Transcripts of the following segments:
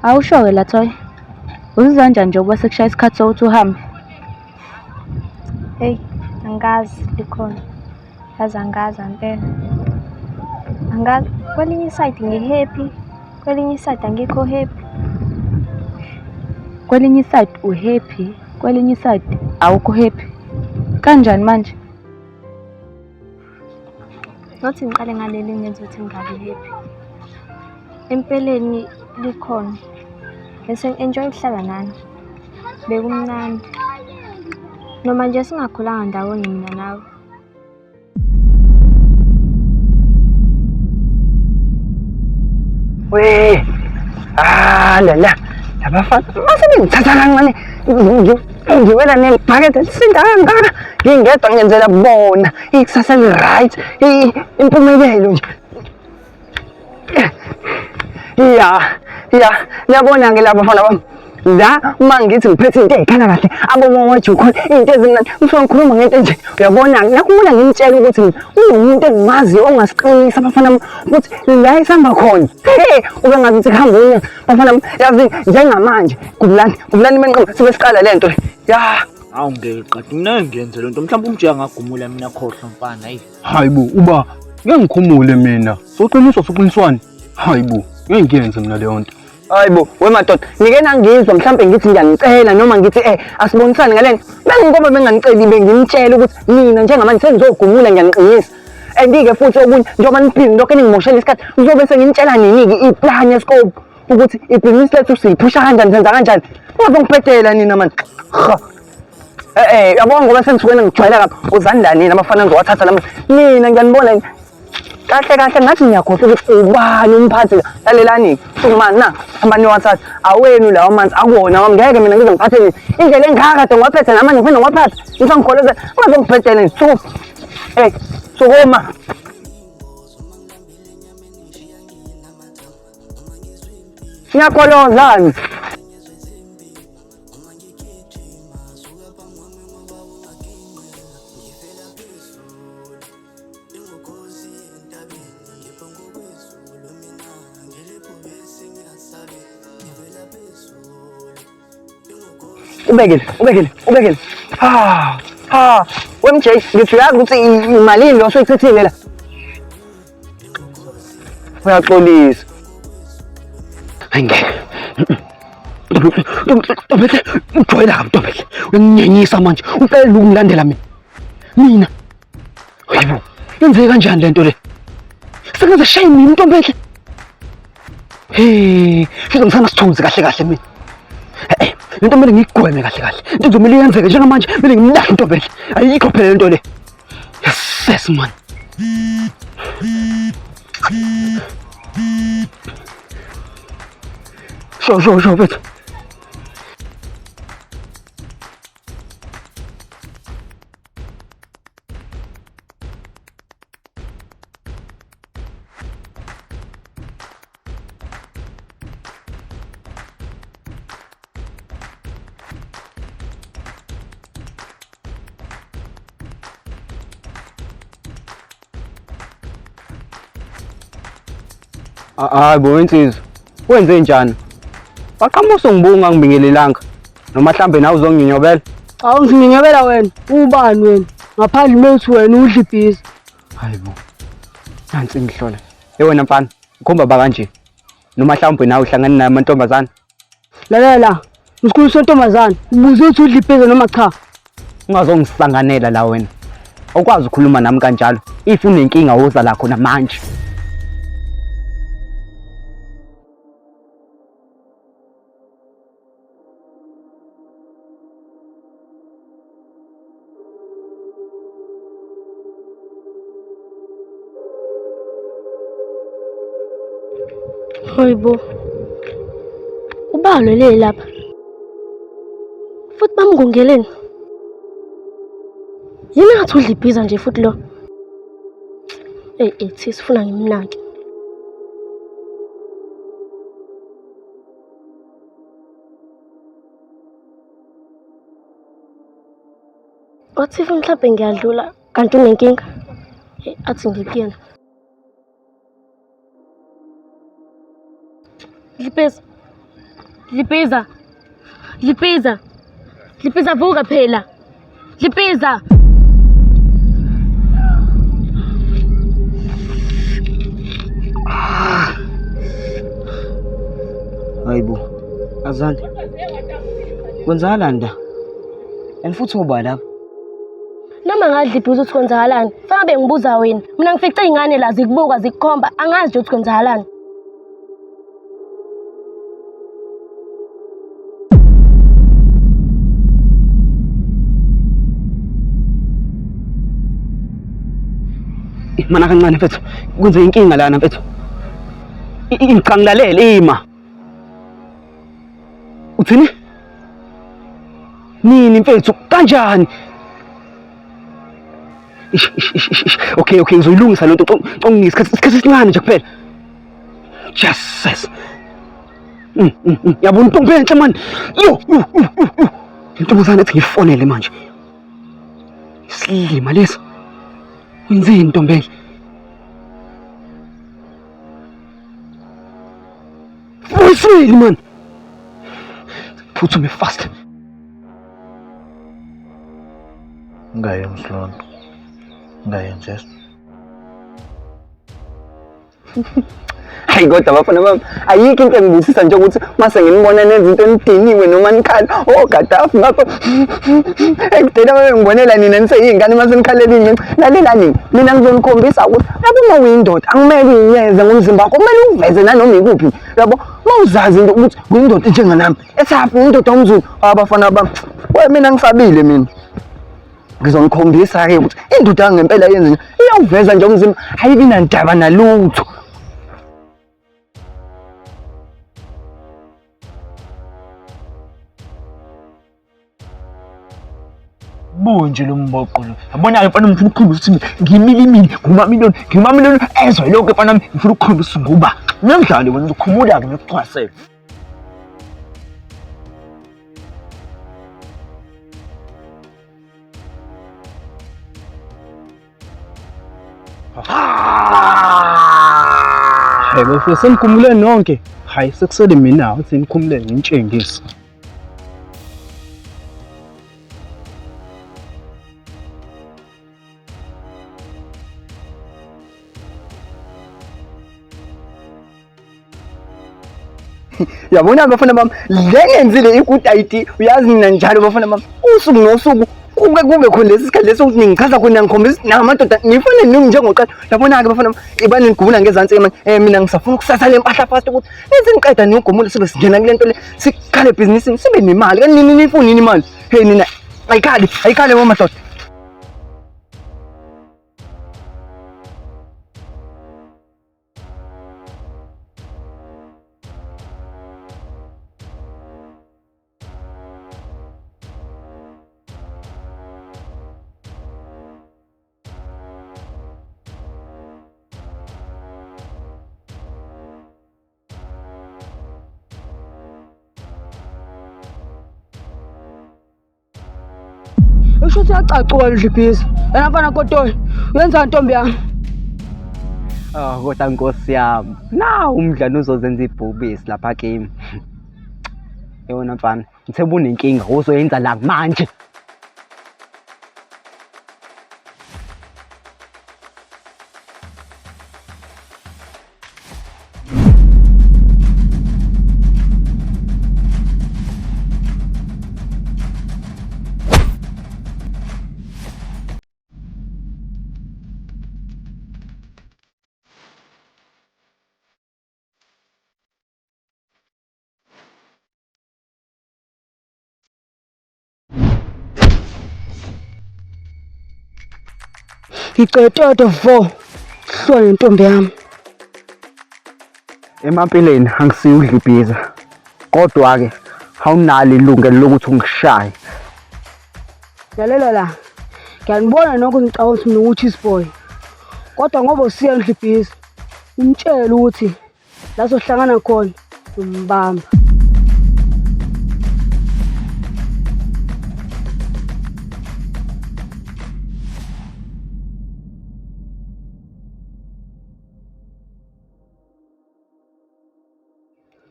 Awusho-ke Lathoya, uzizwa kanjani njengoba sekushaya isikhathi sokuthi uhambe? Hheyi, angikazi likhona. Yazi angikazi ngempela. Angazi, kwelinye isayidi ngi-happy, kwelinye isayidi angikho happy. Kwelinye isayidi u-happy, kwelinye isayidi awukho happy. Kanjani manje? Nothi ngiqale ngaleli engenza ukuthi ngingabi happy. Empeleni likhona. Bese ngi-enjoy ukuhlala nani. Bekumnandi. Noma nje singakhulanga ndawonye mina nawe. We, ah la la, labafana mase bengithatha kancane ngiwela nelibhakede elisinda kangaka ngingedwa ngenzela bona ikusasa li-right impumelelo nje. Ya, ya, niyabona-ke laba bafana bami la uma ngithi ngiphethe into ey'khala kahle abomowaji ukhona iy'nto ezimnandi ngifike ngikhuluma ngento enje uyabona nakubona ngimtshela ukuthi unomuntu engimaziyo ongasiqinisa abafana bami ukuthi la esihamba khona he ube ngazi ukuthi kuhamba unya bafana bami yazi njengamanje gubulani gubulani menqima sibe siqala le nto le ya. Hawu ngeke qadi mina ngiyenze lento mhlawumbe umjeka ngagumula mina khohlwa mfana ayi. Hayibo uba ngeke ngikhumule mina. Soqiniswa soqiniswani? Hayibo ngeke ngiyenze mina leyo nto. Hayibo we madoda nike nangizwa mhlambe ngithi ngiyanicela noma ngithi eh asibonisane ngalento. Bengingoba benganiceli benginitshela ukuthi mina njengamanje sengizogumula ngiyaniqinisa. And-ke futhi okunye njengoba nibhizi lokho eningimoshela isikhathi ngizobe senginitshela nini-ke iplani yescope ukuthi ibhizinisi lethu siliphusha kanjani senza kanjani. Ungazongibhedela nina manje. Ha. Eh eh yabona ngoba sengisuke ngijwayela kabi uzani la nina abafana ngizowathatha lama nina ngiyanibona kahle kahle ngathi ngiyakhohlwa ukuthi ubani umphathi la lalelani sukumani na hamba niwathatha awenu lawa manzi akuwona wami ngeke mina ngize ngiphathe nini indlela engaka kade ngiwaphethe namanje ngiphinde ngiwaphathe ngisangikholezela ungazongibhedela nje sukuma hey sukuma. Ngiyakolozani. Ubekile, ubekile, ubekile. Ha, ha. We MJ, ngithi uyazi ukuthi imalini lo osuyichithile la. Uyaxolisa. Hayi ngeke. Ntombehle, ujwayela kabi Ntombehle. Uyanginyenyisa manje. Uqale ukungilandela mina. Mina. Hayibo, yenzeke kanjani lento le? Sengaze shaye mina Ntombehle. Hey, futhi ngisanasithunzi kahle kahle mina. Eh, lento kumele ngiyigweme kahle kahle. Into kuzomele yenzeke njengamanje, kumele ngimlahle Ntombehle. Ayikho phela lento le. Yes, man. Sho sho sho mfethu. Hayi bo insizwa, wenze njani? Waqhamuka usungibunga ngibingelelanga. Noma mhlambe nawe uzonginyonyobela. Cha unginyonyobela wena, ubani wena? Ngaphandle uma uthi wena udla ibhizi. Hayi bo. Nansi imihlola. Hey wena mfana, ukhomba ba kanje. Noma mhlawumbe nawe uhlangene naye amantombazane. Lalela, ngikhulisa ntombazane, ubuze ukuthi udla ibhizi noma cha. Ungazongisanganela la wena. Awukwazi ukukhuluma nami kanjalo. If unenkinga woza la khona manje. Hayibo. Ubalo le lapha. Futhi bamngungeleni. Yini ngathi udla ibhiza nje futhi lo. Ey, ey, thisi ufuna ngimnake. Wathi if mhlawumbe ngiyadlula kanti unenkinga. Athi ngikuyena. Dlibhiza. Dlibhiza. Dlibhiza. Dlibhiza vuka phela. Dlibhiza. Hayibo. Azande. Kwenzakalani la? And futhi uba lapha? Noma ngadlibhiza ukuthi kwenzakalani. Fanele bengibuza wena. Mina ngifice iy'ngane la zikubuka zikukhomba. Angazi nje ukuthi kwenzakalani. Mana kancane mfethu. Kwenze inkinga lana mfethu. Cha ngilalele ima. Uthini? Nini mfethu kanjani? Ish ish ish ish, ish. Okay okay, ngizoyilungisa lento. Isikhathi isikhathi esincane nje kuphela. Jesus. Yabo intombi enhle man. Yo yo yo yo, yo. Intombazane ethi ngifonele manje. Isilima leso. Wenzeni ntombi enhle? Voicemail man. Phuthume fast. Ungayenzi loo nto. Ungayenzi eso. Hayi kodwa bafana bami, ayikho into engibusisa nje ukuthi mase nginibona nenza into enidiniwe noma nikhala. Oh Gaddafi ngapha. Ekudeni ababengibonela nina niseyingane mase nikhalela incinci. Lalelani, mina ngizonikhombisa ukuthi yabo uma uyindoda angimele uyinyeze ngomzimba wakho, kumele uveze nanoma ikuphi. Yabo, uma uzazi into ukuthi uyindoda njenganami, ethaphi uyindoda yomZulu. Abafana bami, we mina ngisabile mina. Ngizonikhombisa-ke ukuthi indoda yangempela yenze nje, iyawuveza nje umzimba, ayibi nandaba nalutho. Bunje lo mboqo lo. Yabona-ke mfana ngifuna ukukhombisa ukuthi ngimilimili, ngumamiliyoni, ngumamiliyoni ezwe lonke mfana wami, ngifuna ukukhombisa ukuthi nguba. Nemdlalo wena uzokhumula-ke ngikuchwasele. Hayi bafethu senikhumule nonke. Hayi sekusele mina ukuthi nikhumule nginitshengise. Yabona bafana bami, le ngenzile i-good idea. Uyazi mina njalo bafana bami, usuku nosuku kuke kube khona lesi sikhathi lesi ukuthi ningichaza khona ngikhombisa namadoda ngifane nini njengoqala. Yabona-ke bafana bami, ibani nigubula ngezansi-ke manje. Mina ngisafuna ukusasa le mpahla fast ukuthi nithi niqeda niyogumula sibe singena kule nto le, sikhale ebhizinisini sibe nemali. Kanti nini nifuna yini imali? Hey nina, ayikhali, ayikhale bomadoda. Usho ukuthi uyacacuka udlibhiza. Wena mfana kotoyi, uyenza ntombi yami. Oh, kodwa nkosi yami, nawu umdlalo uzozenza ibhubesi lapha kimi. Yewona mfana, ngithe bunenkinga uzoyenza la manje. Ngicetete vo. Hlole ntombi yami. Emampileni angisiyo udlibhiza. Kodwa ke awunalo ilungelo lokuthi ungishaye. Lalela la. Ngiyanibona nokho ngicabanga ukuthi mina ucheese boy. Kodwa ngoba usiya ndlibhiza, umtshele ukuthi la sohlangana khona umbamba.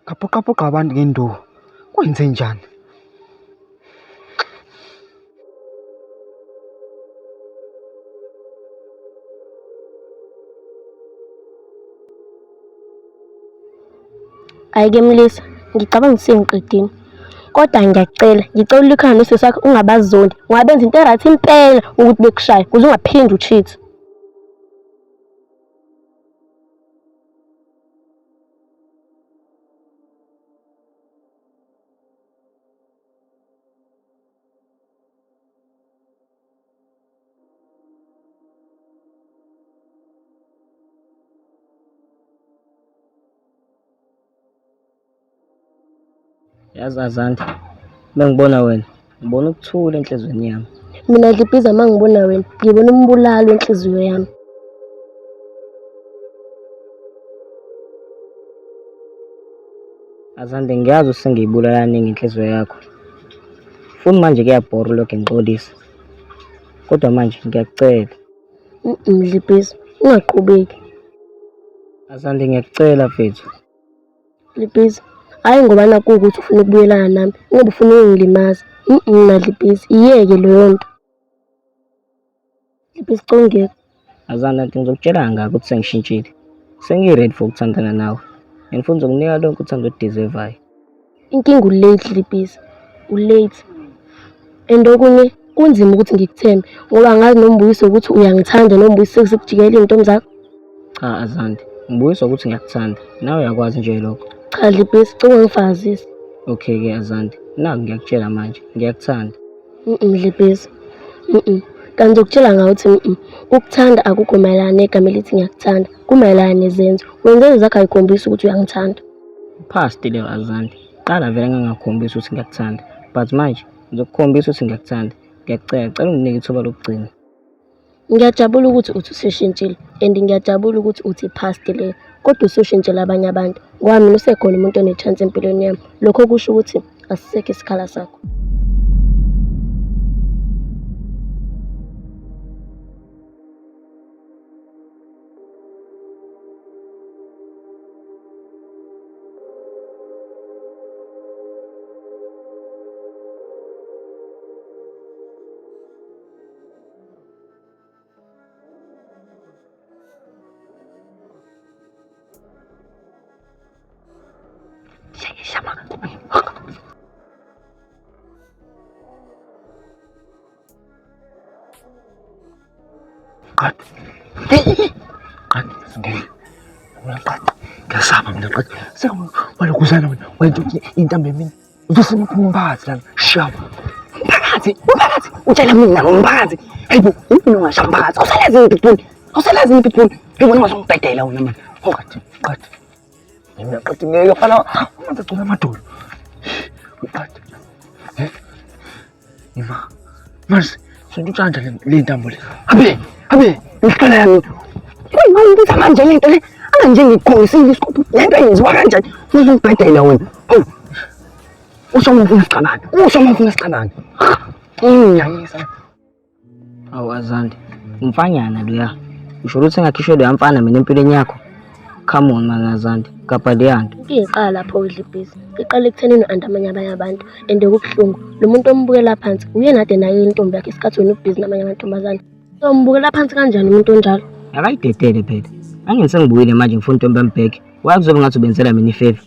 Ngaphoqaphoqa abantu ngenduku. Kwenze njani? Hhayi-ke mlisa, ngicabanga ukuthi sengiqedile. Kodwa ngiyacela, ngicela ulikhona nosisi wakho ungabazondi. Ungabenza into e-right impela ukuthi bekushaye ukuze ungaphinde u-cheat. Yazi Azande, uma ngibona wena, ngibona ukuthula enhliziyweni yami. Mina Dlibhiza uma ngibona wena, ngibona umbulali wenhliziyo yami. Azande, ngiyazi usengiyibulala kaningi inhliziyo yakho. Futhi manje kuyabhora ulokhu ngixolisa. Kodwa manje ngiyakucela. Dlibhiza, ungaqhubeki. Azande, ngiyakucela mfethu. Dlibhiza, hhayi ngoba nakhu ukuthi ufuna ukubuyelana nami, ngoba ufuna ukungilimaza. Mina Dlibhiza, iyeke leyo nto. Dlibhiza, cela ungiyeke. Azande, anti ngizokutshela kangaka ukuthi sengishintshile. Sengi-ready for ukuthandana nawe. And futhi ngizokunika lonke uthando oludeservayo. Inkinga ulate Dlibhiza, ulate. And okunye kunzima ukuthi ngikuthembe ngoba angazi noma ubuyiswa ukuthi uyangithanda noma ubuyiswa sekujikela iy'ntombi zakho. Cha Azande, ngibuyiswa ukuthi ngiyakuthanda. Nawe uyakwazi nje lokho. Cha Dlibhiza, cela ungangifakazisi. Okay-ke Azande, naku ngiyakutshela manje, ngiyakuthanda. Dlibhiza, Kanti ngizokutshela ngawe ukuthi Ukuthanda akukho mayelana negama elithi ngiyakuthanda, kumayelana nezenzo. Wena izenzo zakho ayikhombisi ukuthi uyangithanda. Past leyo Azande. Qala vele ngangakhombisi ukuthi ngiyakuthanda. But manje ngizokukhombisa ukuthi ngiyakuthanda. Ngiyakucela, cela unginike ithuba lokugcina. Ngiyajabula ukuthi uthi usushintshile and ngiyajabula ukuthi uthi past leyo. Kodwa usushintshela abanye abantu ngoba mina usekhona umuntu one-chance empilweni yami. Lokho kusho ukuthi asisekho isikhala sakho. Qad. Qad singeke. Wena qad. Ngiyasaba mina qad. Sekuwalokuzana wena wenza ukuthi intambo emini. Uzofuna ukuphuma umphakathi lana. Shaba. Umphakathi, umphakathi, utshela mina ngomphakathi. Hayibo, yini ungasha umphakathi? Awusalazi ipitbull. Awusalazi ipitbull. Hayibo ungazongibhedela wena manje. Qad, qad. Mina qad ngeke fana amanzi agcwele amadolo. Qad. Ima. Manje sonto kanjani le ntambo le? Abe, abe, ngiqala yami. Kuyi manje le nto le. Anje ngikhombisile isikophu. Le nto yenziwa kanjani? Uzongibhedela wena. Hawu. Usho uma ufuna sixabane. Usho uma ufuna sixabane. Ngiyayisa. Awu Azande, umfanyana loya. Usho ukuthi engakhishwe loya mfana mina empilweni yakho. Come on man Azande, gabha leya nto. Inkinga iqala lapho udla ibhizi. Iqala ekuthenini u-anda amanye abanye abantu and kubuhlungu. Lo muntu ombukela phansi uyena kade nayo intombi yakhe isikhathi wena ubhizi namanye amantombazane. So umbukela phansi kanjani umuntu onjalo? Akayidedele phela. Angini sengibuyile manje ngifuna intombi yami back. Why kuzobe ngathi ubenzela mina ifavor?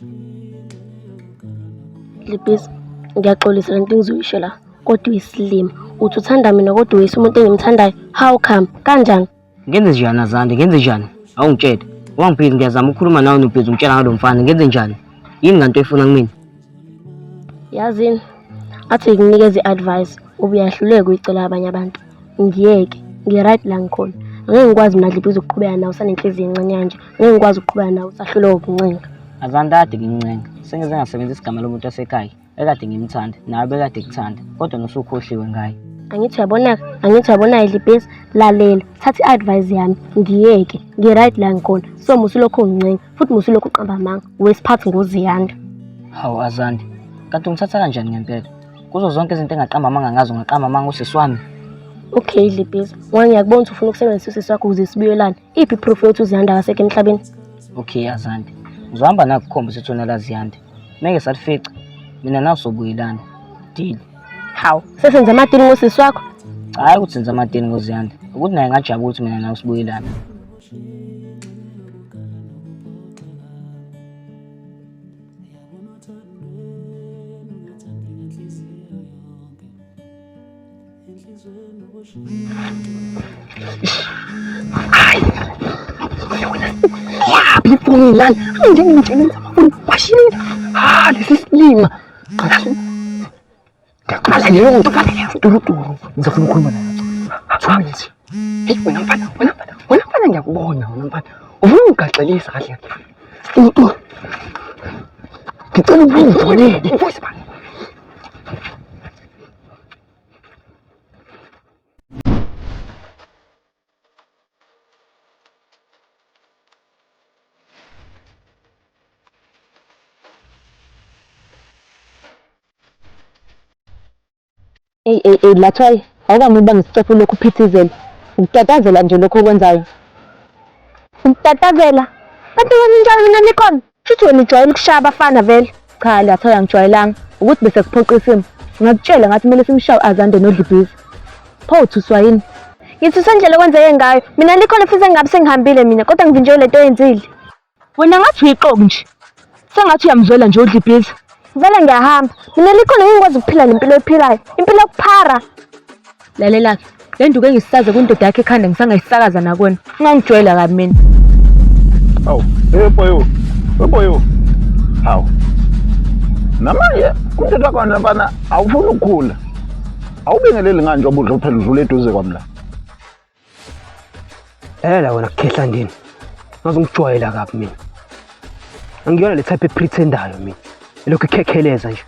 Dlibhizi, ngiyaxolisa lento engizoyisho la. Kodwa uyisilima. Uthi uthanda mina kodwa uyisa umuntu engimthandayo. How come? Kanjani? Ngenze njani Azande? Ngenze njani? Awungitshele. Wangiphili ngiyazama ukukhuluma nawe nobhizi ungitshela ngalo mfana. Ngenze njani? Yini nganto oyifuna kumina? Yazini, athi ngikunikeze i-advice ngoba uyahluleka uyicela abanye abantu. Ngiyeke, ngi-right la ngikhona. Angeke ngikwazi mina Dlibhizi ukuqhubeka nawe usanenhliziyo encane kanje. Angeke ngikwazi ukuqhubeka nawe usahluleka ukuncenga. Azande ade ngincenga. Sengize ngasebenzisa igama lomuntu wasekhaya. Ekade ngimthanda, nawe bekade kuthanda, kodwa nosukhohliwe ngaye. Angithi uyabona-ke, angithi uyabona-ke Dlibhizi, lalela, thatha i-advice yami, ngiyeke, ngi-right la ngikhona. So musa ulokhu ungincenga, futhi musa ulokhu uqamba amanga, wesiphathi ngoziyanda. Hawu Azande, kanti ungithatha kanjani ngempela? Kuzo zonke izinto engaqamba amanga ngazo, ngaqamba amanga usisi wami. Okay Dlibhizi, ngoba ngiyakubona ukuthi ufuna ukusebenzisa usisi wakho ukuze sibuyelane. Iphi i-proof yokuthi uZiyanda akasekho emhlabeni? Okay Azande, ngizohamba nakukhombisa ukuthi wena la Ziyanda. Meke salifica. Mina nawe sobuyelana. Deal. Hawu, sesenze amadini ngosisi wakho? Cha, hayi ukuthi senze amadini ngoZiyanda. Ukuthi naye ngajabula ukuthi mina nawe sibuyelana. Yaphi ifoni lana? Manje ngimtshela ukuthi amafoni washile. Ha, lesi silima. Ngiyaqala leyo nto mfana leyo. Turuturu, ngizofuna ukukhuluma naye. 2 minutes. Hey wena mfana, wena mfana, wena mfana ngiyakubona wena mfana. Ufuna ungigaxelisa kahle kahle. Turuturu. Ngicela ungifonele. Voice bani? Eyi eyi eyi Lathwayi, awukami uba ngisicephu lokhu uphithizela. Ukutatazela nje lokho okwenzayo. Ukutatazela? Kanti wena unjani mina Nikon? Shuthi wena ujwayele ukushaya abafana vele. Cha Lathwayi angijwayelanga. Ukuthi bese kuphoqa isimo. Ngakutshela ngathi kumele simshaye u-Azande noDlibhizi. Pho uthuswa yini? Ngithuswa indlela okwenzeke ngayo. Mina Nikon futhi engabe sengihambile mina kodwa ngivinjelwe lento oyenzile. Wena ngathi uyiqoki nje. Sengathi uyamzwela nje uDlibhizi. Vele ngiyahamba. Mina likhona ngikwazi ukuphila lempilo oyiphilayo. Impilo yokuphara. Lalela-ke, le nduku engisisaze kwindoda yakho ekhanda ngisangayisakaza nakwena. Ungangijwayela kabi mina. Hawu, hey boyo. Hey boyo. Hawu. Namanje kumthetho wakho mfana awufuni ukukhula. Awubingeleli ngani njengoba udla phela udlula eduze kwami la. Lalela wena khehla ndini. Ngaze ngijwayela kabi mina. Angiyona le type epretendayo mina. Elokhu ikhekheleza nje.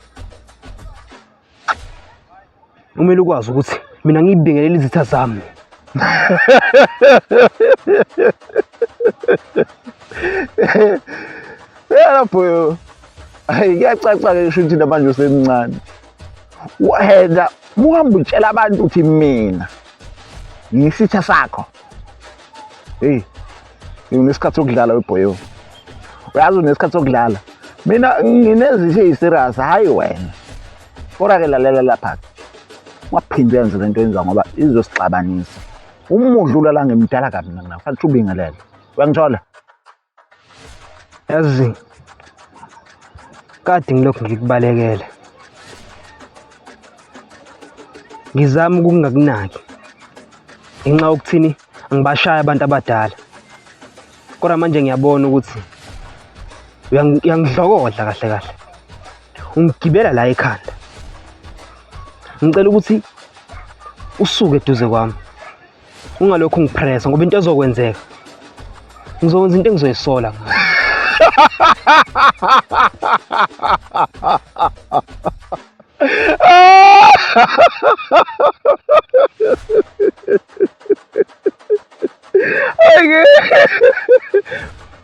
Kumele ukwazi ukuthi mina ngiyibingelela izitha zami. Yena boyo. Hayi kuyacaca ke sho ukuthi manje usemncane. Wena uhamba utshela abantu ukuthi mina ngisitha sakho. Hey, unesikhathi sokudlala webhoyo. Uyazi unesikhathi sokudlala. Mina nginezitha eziserious hayi wena. Kodwa ke lalela lapha. Ungaphinde uyenze lento yenza ngoba izosixabanisa. Uma udlula la ngimdala kabi mina kufanele ubingelele. Uyangithola? Yazi kade ngilokhu ngikubalekela. Ngizama ukungakunaki. Ngenxa yokuthini angibashaya abantu abadala. Kodwa manje ngiyabona ukuthi uyangidlokodla kahle kahle. Ungigibela la ekhanda. Ngicela ukuthi usuke eduze kwami. Ungalokhu ungipressa ngoba into ezokwenzeka ngizokwenza into engizoyisola ngayo.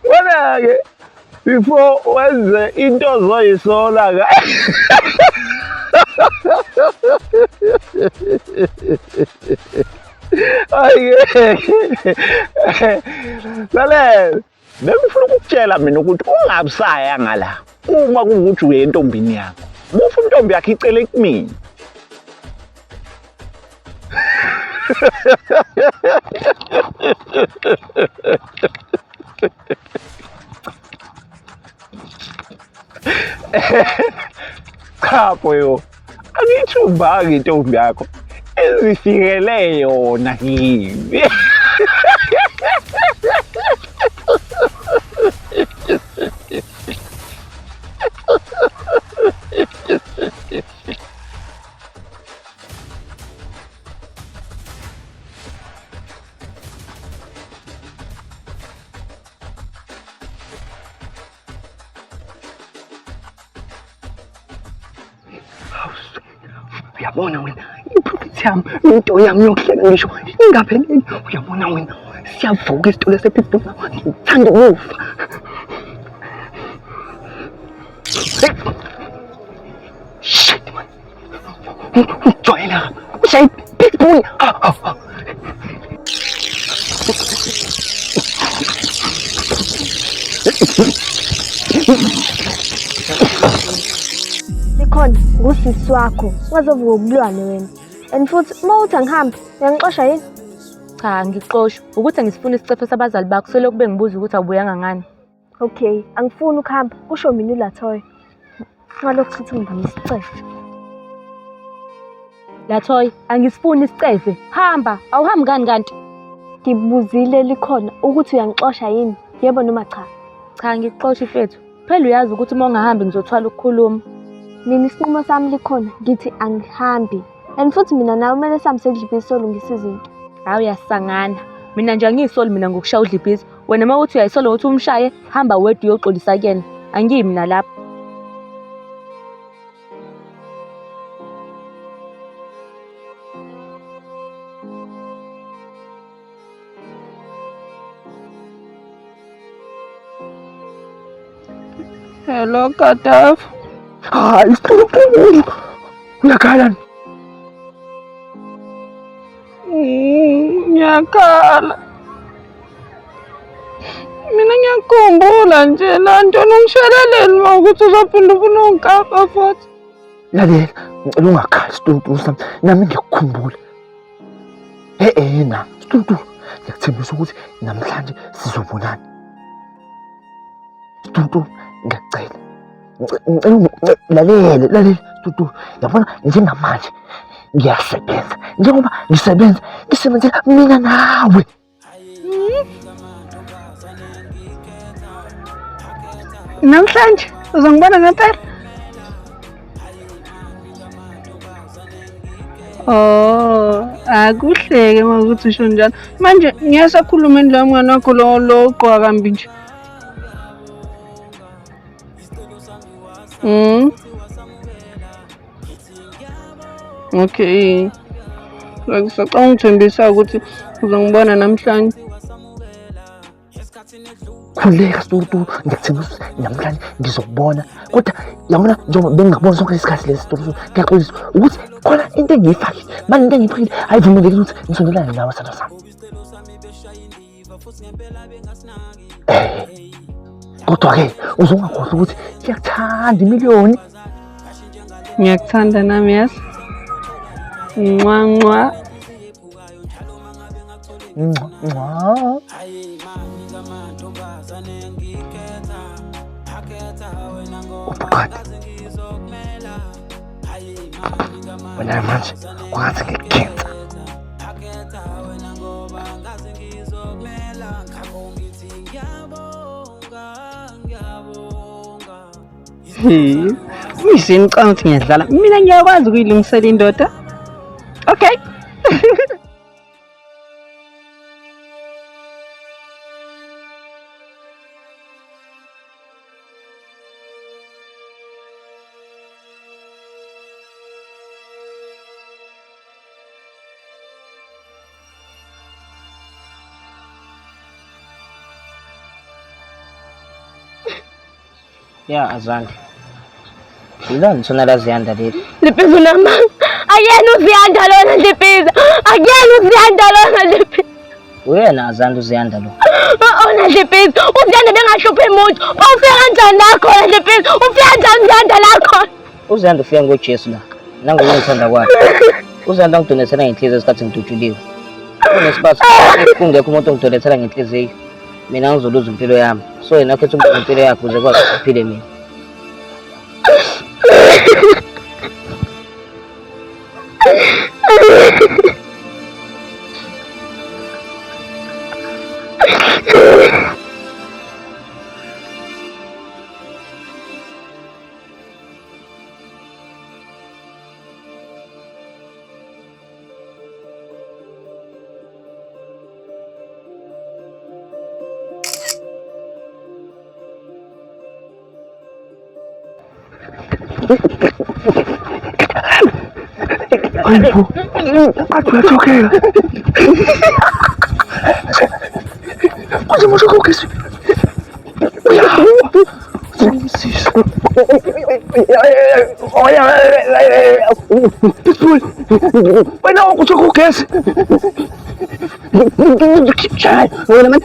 Wena-ke before wenze into ozoyisola ka Ayike. Lalela, bengifuna ukukutshela mina ukuthi ungabusaya ngala uma kuwukuthi uye entombini yakho. Mufa intombi yakho icele kumina. Cha boyo, angiyithumbanga intombi yakho. Izifikele yona kimi. Uyabona wena iprofit yami into yami yokuhlela ngisho ingapheleli. Uyabona wena siyavuka isitolo sepitbull ngithanda ukufa. Shit man. Ujwayela ushaye pitbull. Ngusisi wakho, ungazovuka ubulwane wena. And futhi uma uthi angihambe, uyangixosha yini? Cha, angikuxoshi. Ukuthi angisifuni isicefe sabazali bakho selokhu bengibuza ukuthi awubuyanga ngani. Okay, angifuni ukuhamba, kusho mina uLathoya. Ngalokhu futhi ngibona isicefe. Lathoy, angisifuni isicefe. Hamba, awuhambi ngani kanti? Ngibuzile likhona ukuthi uyangixosha yini? Yebo noma cha? Cha, ngikuxosha mfethu. Phela uyazi ukuthi uma ungahambi ngizothwala ukukhuluma. Mina isinqumo sami likhona, ngithi angihambi. And futhi mina nawe kumele sihambe sekudlibhisi solungisa izinto. Hawu uyasangana. Mina nje angiyisoli mina ngokushaya udlibhisi. Wena uma uthi uyayisola ukuthi umshaye, hamba wedwa uyoxolisa kuyena. Angiyi mina lapho. Hello, Kadav. Hayi, isiquluqulu. Uyakhala. Ngiyakhala. Mina ngiyakhumbula nje la nto nongisheleleni uma ukuthi uzophinda ufuna ungikapa futhi. Lalela, ngicela ungakhali situntulu sami. Nami ngiyakukhumbula. Eh na, situntulu. Ngiyakuthembisa ukuthi namhlanje sizobonana. Situntulu, ngiyacela. Ngicela lalela, lalela situntulu. Yabona njengamanje ngiyasebenza. Njengoba ngisebenza, ngisebenzela mina nawe. Namhlanje uzongibona ngempela? Oh, akuhleke uma ukuthi usho njalo. Manje ngiyasakhulumeni lo mngane wakho lo lo ogqoka kambi nje. Okay. Ngisacela ungithembisa ukuthi uzongibona namhlanje. Khuleka Stutu, ngiyakuthembisa ukuthi namhlanje ngizokubona. Kodwa yabona njengoba bengingakubona sonke isikhathi lesi Stutu, ngiyaxolisa ukuthi khona into engiyifakile. Manje into engiyifakile ayivumelekile ukuthi ngisondelane nawe sithandwa sami. Eh. Kodwa-ke uzongakhohlwa ukuthi ngiyakuthanda imiliyoni. Ngiyakuthanda nami yazi. Nqwa nqwa. Nqwa nqwa. Ubhuqade. Wena manje kwangathi ngikukhensa. Uyizini ucabanga ukuthi ngiyadlala. Mina ngiyakwazi ukuyilungisela indoda. Okay. Ya Azande. Yilona thona la Ziyanda leli. Lipiza unamanga. Akuyena uZiyanda lona Lipiza. Akuyena uZiyanda lona Lipiza. Uyena Azande uZiyanda lo. Ona Lipiza. UZiyanda bengahluphi muntu. Ufika kanjani la khona Lipiza? Ufika kanjani uZiyanda la khona? UZiyanda ufika ngoJesu la. Nangokungithanda kwakhe. UZiyanda ungidonethela ngenhliziyo esikhathi ngidutshuliwe. Kunesibasi kungekho umuntu ongidonethela ngenhliziyo. Mina ngizoluza impilo yami. So yena khetha ukuba impilo yakhe ukuze kwazi ukuphile mina. Hayibo, kade uyathokeka. Kuze musho kugesi. Uyawa. Sisi. Pitbull. Wena ukusho kugesi. Wena man.